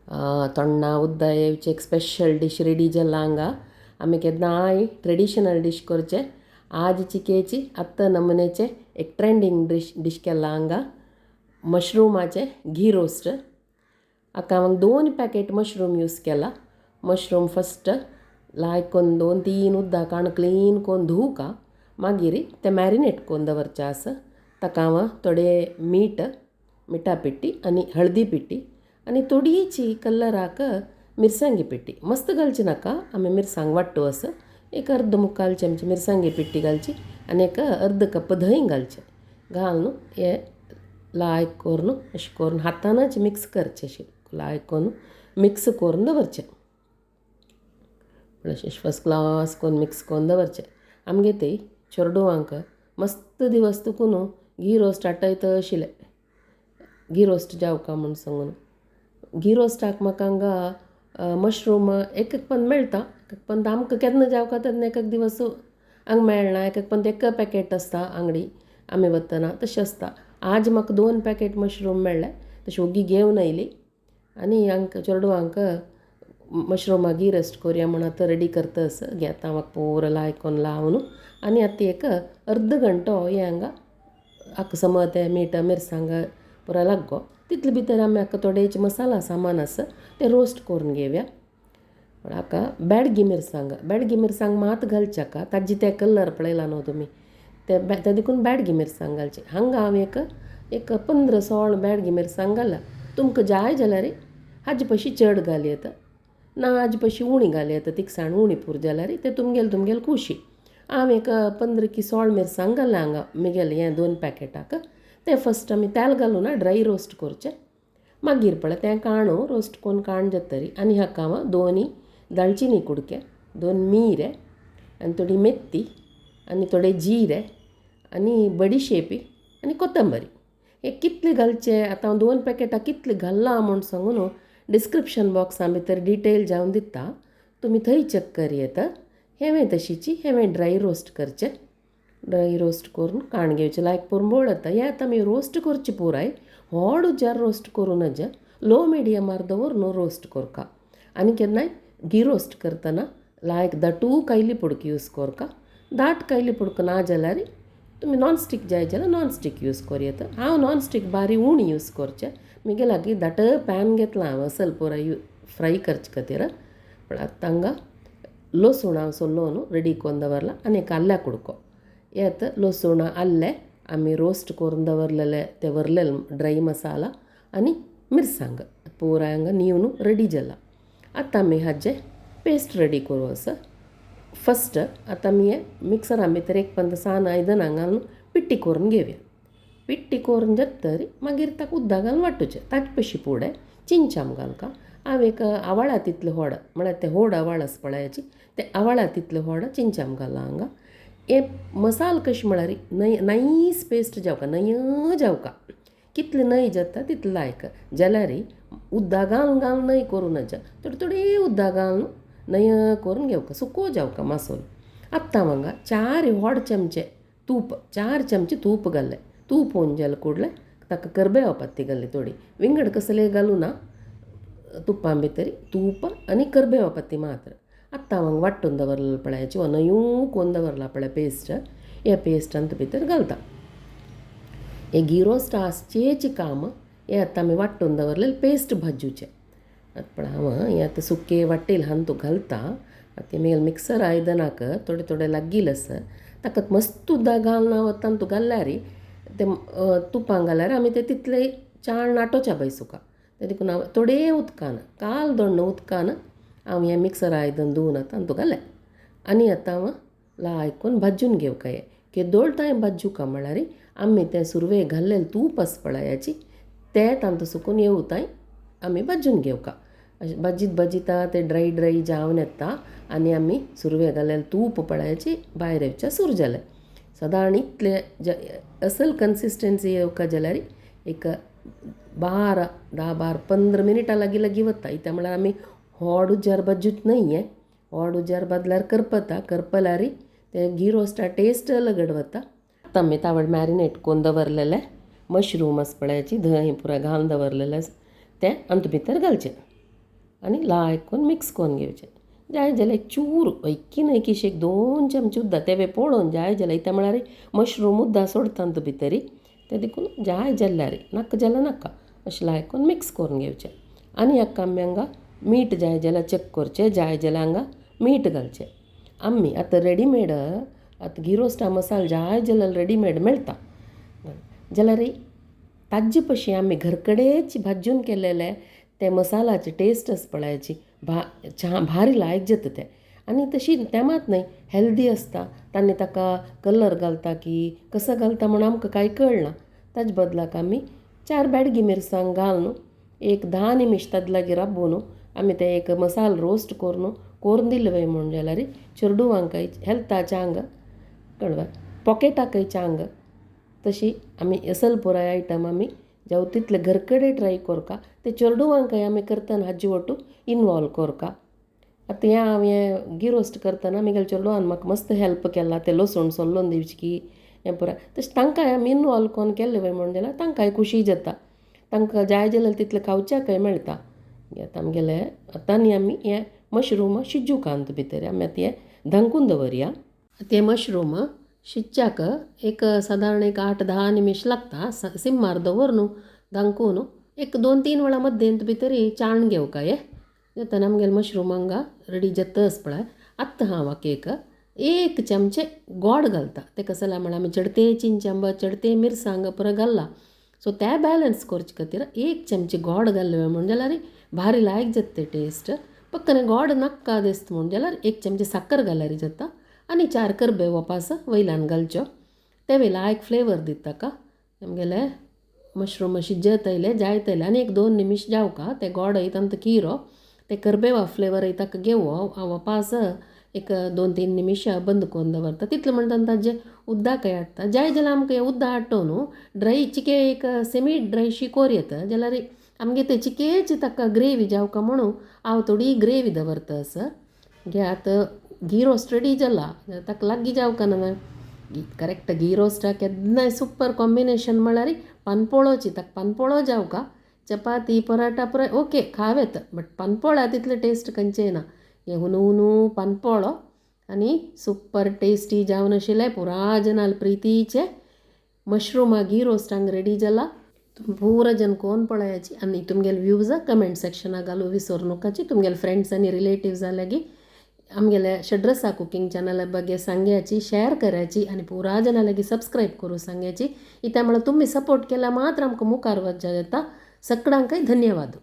तोंडा उद्दा येवचे एक स्पेशल डीश रेडी जाला हांगा. आमी केन्नाय ट्रेडिशनल डीश करचे, आज चिकेची आत्तां नमुनेचे एक ट्रेंडींग डीश डीश केला हांगा, मशरुमाचे घी रोस्ट. आतां हांव 2 पॅकेट मशरूम यूज केला. मशरूम फस्ट लायक कोन्न 2-3 उदक काण क्लीन कोन्न धुवका, मागीर ते मॅरिनेट कोन्न दवरचे आसा. ताका हांव थोडे मीठ, मिठा पिट्टी आनी हळदी पिट्टी आनी थोडीशी कलराक मिरसांगी पिट्टी. मस्त घालची नाका, आमी मिरसांग वाट्टू आसा. एक अर्द मुखाल चमचे मिरसांगी पिट्टी घालची आनी एक अर्द कप धंय घालचें. घालून हें लायक करून अशें करून हातानच मिक्स करचें, अशें लायक करून मिक्स करून दवरचें. अशें फस्ट क्लास करून मिक्स करून दवरचें. आमगे ती चेडवांक मस्त दिवस तुकून घी रोस्ट हाडटाय आशिल्लें, घी रोस्ट जावका म्हूण सांगून. घी रोस्टाक म्हाका हांगा मशरूम एक एक पण मेळटा, एक पण आमकां केन्ना जावका तेन्ना एक एक दिवस हांगा मेळना. एक एक पण एक पॅकेट आसता आंगडी आमी वतना तशें आसता. आज म्हाका 2 पॅकेट मशरूम मेळ्ळे, तशें ओगी घेवन आयली आनी हांकां चेडवांक मशरुमा घी रोस्ट कोरया म्हूण आतां रेडी करता आसा. आतां म्हाका पुरो लायक कोन्न लावन आनी आतां एक अर्द घंटो हें हांगा हाका समज तें मीठ मिरसांग पुरो लागो तितले भितर आमी हाका थोडेच मसाला सामान आसा तें रोस्ट करून घेवया. हाका बेडगी मिरसांग, बेडगी मिरसांग मात घालचे हाका, ताजे ते कलर पळयला न्हू तुमी, ते ते देखून बेडगी मिरसांग घालचे. हांगा हांव एक एक 15-16 बेडगी मिरसांग घाला. तुमकां जाय जाल्यार हाजे पशी चड घाल येता, ना हाजे पशी उणी घाल येता, तिखसाण उणी पुरो जाल्यार तें तुमगेले तुमगेले खुशी. हांव एक 15 की 16 मिरसांग घाला हांगा म्हगेलें हें 2 पॅकेटाक. तें फस्ट आमी तेल घालून ड्राय रोस्ट करचें. मागीर पळय तें काणू रोस्ट करून काण जातरी आनी हाका हांव 2 दालचिनी कुडके, 2 मिरे आनी थोडी मेथी आनी थोडे जिरे आनी बडिशेपी आनी कोथंबरी. हे कितले घालचे आतां हांव 2 पॅकेटां कितले घाल्लां म्हूण सांगून न्हू डिस्क्रिप्शन बॉक्सा भितर डिटेल जावन दिता, तुमी थंय चॅक कर येता. हेंवें तशीची हेंवें ड्राय रोस्ट करचें. ड्राय रोस्ट करून काण घेवचें लायक पोरंबोळ येता. हें आतां आमी रोस्ट करचें पुराय व्हड उज्यार रोस्ट करूं नज, लो मिडियमार दवर न्हू रोस्ट करका. आनी केन्नाय घी रोस्ट करतना लायक दाटू कायली पुडक यूज करका. दाट कायली पुडक ना जाल्यार तुमी नॉन स्टीक जाय जाल्यार नॉन स्टीक यूज करूं येता. हांव नॉन स्टीक बारी उणी यूज करचें, म्हगे लागीं दाट पॅन घेतलां हांव असल पुराय फ्राय करचे खातीर. पूण आतां हांगा लसूण हांव सोल्लो न्हू रेडी करून दवरला आनी एक आल्या कुडको. हे आतां लसूण आल्ले आमी रोस्ट करून दवरलेले ते वरलेले ड्राय मसाला आनी मिरसांग पुराय हांगा न्हिवून रेडी जाला. आतां आमी हाजें पेस्ट रेडी करूं आसा. फस्ट आतां आमी हें मिक्सरा भितर एक पंद सान आयदनां घालून पिट्टी करून घेवया. पिट्टी करून जातरी मागीर ताका उदक घालून वांटुचें. ताचे पशी फुडें चिंचाम घालका. हांव एक आवाळा तितलें व्हड, म्हळ्यार तें व्हड आवाळ आसा पळयाची, तें आवाळा तितलें व्हड चिंचाम घालां हांगा. हें मसाल कशें म्हळ्यार नय नायस पेस्ट जावका, नय जावका, कितलें नय जाता तितलें लायक जाल्यार उदक घालून घालून नय करूं नज, थोडे थोडे उदक घालून नय करून घेवका, सुको जावका मासोल. आतां हांव हांगा 4 व्हड चमचे तूप, 4 चमचे तूप घाल्लें. तूप हुन जालें कुडलें ताका करबेवा पत्ती घाली थोडी, विंगड कसले घालूं ना तुप्पा भितर, तूप आनी करबेवा पत्ती मात्र. आतां हांव हांगा वांटून दवरलें पळयाची नयूं कोन्न दवरला पळय पेस्ट, हे पेस्ट आनी भितर घालता. हे घी रोस्ट आसचेच काम हें आतां आमी वांटून दवरलेलें पेस्ट भाजुचें. आतां पळय हांव हें आतां सुके वाटेल हातूंत घालता. आतां म्हगेलें मिक्सर आयदनाक थोडे थोडे लागील आसा, ताका मस्त उदक घालना वता तूं घाल्यार तें तुपान घाल्यार आमी तें तितलें चाळण आटोवच्या बाय सुका. तें देखून हांव थोडे उदकान काल दोण्ण उदकान हांव हें मिक्सर आयदन धुवन आतां तातूंत घालें आनी आतां हांव लायक करून भाजून घेवका. हें केदोळ तांय भाजुका म्हळ्यार आमी तें सुरवेक घाल्लेलें तूप आसा पळयाची तें तातूंत सुकून येवताय आमी भाजून घेवका. अशें भाजीत भाजीता तें ड्राय ड्राय जावन येता आनी आमी सुरवेक घाल्लेलें तूप पळयाची भायर येवचें सुरू जालें. सादारण इतलें असल कन्सिस्टन्सी येवका जाल्यार एक 12 10 12 15 मिनटां लागीं लागीं वता. इत्या म्हळ्यार आमी व्हड उज्यार भाजूत न्हय, हें व्हड उज्यार भाजल्यार करपता, करपल्यार तें घी रोस्टा टेस्ट अलगड वता. आतां आमी तावळ मॅरिनेट करून दवरलेलें मशरूम आसा पळयाची धंय पुराय घालून दवरलेलें आसा तें हातूंत भितर घालचें. आनी लायक करून मिक्स करून घेवचें. जाय जाल्यार एक चूर ऐकी न्हय एक 2 चमचे उद्दा तें पळोवन जाय जाल्यार इत्या म्हळ्यार मशरूम उद्दा सोडता तूं भितरी तें देखून जाय जाल्यार नाका जाल्यार नाका अशें लायक करून मिक्स करून घेवचें. आनी हाका आमी हांगा मीठ जाय जाल्यार चॅक करचें, जाय जाल्यार हांगा मीठ घालचें. आमी आतां रेडीमेड आतां घी रोस्टा मसाल जाय जाल्यार रेडीमेड मेळटा जाल्यार ताजे पशी आमी घर कडेच भाजून केलेले ते मसालाचे टेस्ट आसा पळयाची भारी लायक जाता ते. आनी तशी तें मात न्हय हेल्दी आसता तांणी ताका कलर घालता की कसो घालता म्हूण आमकां कांय कळना. ताजे बदलाक आमी 4 बेडगी मिरसांग घालून एक 10 निमिश ताजे लागीं राबोवन आमी ते एक मसाल रोस्ट करून करून दिले वय म्हूण जाल्यार चेडुवांकय हेल्था चांग कळ्ळें पॉकेटाकय चांग. तशी आमी असल पुराय आयटम आमी जावं तितले घर कडेन ट्राय करका ते चेडुवांकय आमी करतना हाजी वटू इनवॉल्व करका. आतां हें हांव हें घी रोस्ट करतना म्हगेल्या चेडवान म्हाका मस्त हेल्प केला तें लसूण सोल्लोन दिवचें की हें पुराय तशें तांकांय आमी इनवॉल्व करून केल्लें वय म्हूण जाल्यार तांकांय खुशी जाता, तांकां जाय जाल्यार तितलें खावच्याकय मेळटा. आतां आमगेलें आतां आनी आमी हें मशरूम शिजूंक भितर आमी आतां हें धांकून दवरया. आतां हें मशरूम शिजच्याक एक सादारण एक 8-10 निमिश लागता. सिम्मार दवर न्हू धांकून एक 2-3 वेळा मद्देंत भितर चाण घेवका हें जाता आमगेलें मशरूम हांगा रेडी जाताच पळय. आतां हांव हाका एक 1 चमचे गोड घालता. तें कशें जालां म्हळ्यार आमी चडते चिंच आंबा चडते मिरसांग पुरो घाल्ला सो ते बॅलन्स करचे खातीर 1 चमचे गोड घातले म्हूण जाल्यार भारी लायक जाता ते टेस्ट. पक्कन गोड नाका दिसता म्हूण जाल्यार 1 चमचे साकर घाल्यार जाता आनी 4 करबेव पास वयल्यान घालच्यो ते लायक फ्लेवर दिता ताका. आमगेले मशरूम शिजत आयले जायत आयले आनी एक 2 निमिश जावका ते गोड तांचो किरो ते करबेवा फ्लेवर ताका घेवो पास एक 2-3 निमिश बंद करून दवरता. तितले म्हणटा ताजें उद्दाकय हाडटा जाय जाल्यार आमकां हें उद्दा हाडटा न्हू ड्राय चिके एक सेमी ड्राय शी कोर येता जाल्यार आमगे ते चिकेची ताका ग्रेवी जावका म्हणून हांव थोडी ग्रेवी दवरता आसा. घे आतां घी रोस्ट रेडी जाला ताका लागीं जावका ना करेक्ट घी रोस्टाक केन्नाय सुपर कॉम्बिनेशन म्हळ्यार पानपोळोची ताका पानपोळो जावका चपाती पराठा पुराय ओके खाव येता बट पानपोळा तितले टेस्ट खंयचें ना. हें हुनू हुनू पानपोळो आनी सुपर टेस्टी जावन आशिल्लें पुरा जनाल प्रितीचें मशरूमा घी रोस्ट हांगा रेडी जाला. तुमी पुरा जन कोन पळयाची आनी तुमगेले व्यूज कमेंट सेक्शना घालूं विसर नकाची. तुमगेले फ्रेंड्स आनी रिलेटिव्स लागीं आमगेले षड्रसा कुकींग चॅनला ಬಗ್ಗೆ सांग्याची शेअर करायची आनी पुरा जना लागीं सबस्क्रायब करूं सांग्याची. इत्या म्हळ्यार तुमी सपोर्ट केल्यार मात्र आमकां मुखार वचपाक जाता. सगळ्यांकय धन्यवाद.